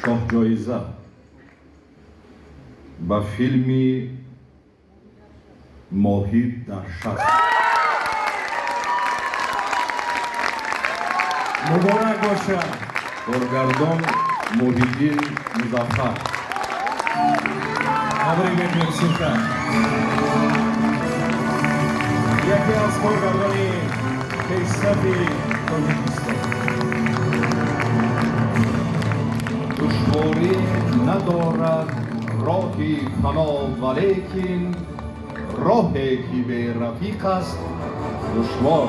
Шоҳҷоиза ба филми «Моҳӣ дар шаст». Муборак бошад! Коргардон Муҳиддин Музаффар. Табрик мекунем, Султан, яке аз коргардони пешсафи Тоҷикистон. Душворӣ надорад роҳи фано, валекин роҳе ки берафиқ аст, душвор